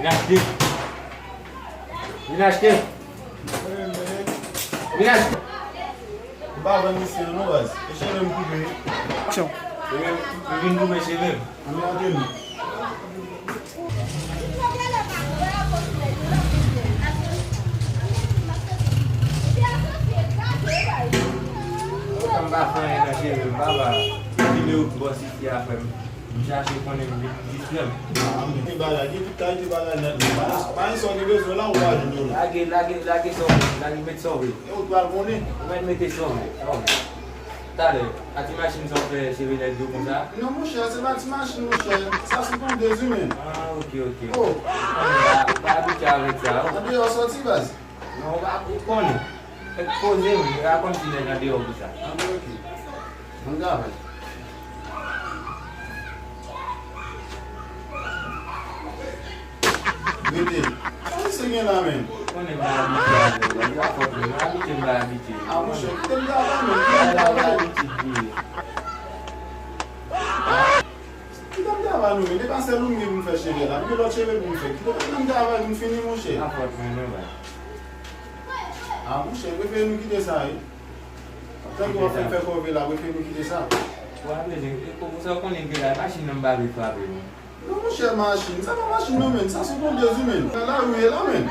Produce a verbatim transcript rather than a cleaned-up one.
Vin achte. Vin achte. Vin achte. M pa vann misye non baz. E cheve m koupe. Aksyon. Mwen vin koupe cheve m. Ann antre nou. Ou konn m pa fè anyen nan cheve m, papa. Depi lè ou bò sisi a frè m. M chache konnen m vin distrè m. Ah, men te bagay, gen tout kalite bagay nan men. Pa, pa gen sa w te bezwen la, ou pa jwenn yo. Lage, lage, lage sa w vle, lage, met sa w vle. E ou t pral konnen. Ou mèt mete sa w vle, sa w vle. Talè, a ti machin sa w fè cheve nèg yo konsa? Non, monchè, se pa ti machin, monchè. Sa se tondeuz wi, men. Ah, ok, ok. Oh. Ou pa, ou pa abitye avèk sa, oh. Andeyò sòti, baz. Non, ou pa, ou konnen. Fèk poze, wi. E pa kòmsi nèg andeyò konsa. Ah, ok. Ann travay. Rete. Sa misye gen la menm? Konnen m pa abitye avè w, e pa fòt mwen, m abitye, m pa abitye. Ah, monchè, kite m travay, menm, kite m travay. Abitid li ye. Kite m travay, nou, men, e pa sèl ou m gen pou m fè cheve la, m gen lòt cheve pou m fè. Kite m travay, m fini, monchè. E pa fòt mwen, non, baz. Ah, monchè, prefere nou kite sa, wi. Tankou w ap fè kòve la, prefere nou kite sa. Ou pa bezwen, e, ou sa w konnen ke la, machin nan m pa vle frape, non. Non, monchè, machin. Sa pa machin, non, menm. Sa se tondeuz wi, menm. Nan lari w ye la, menm.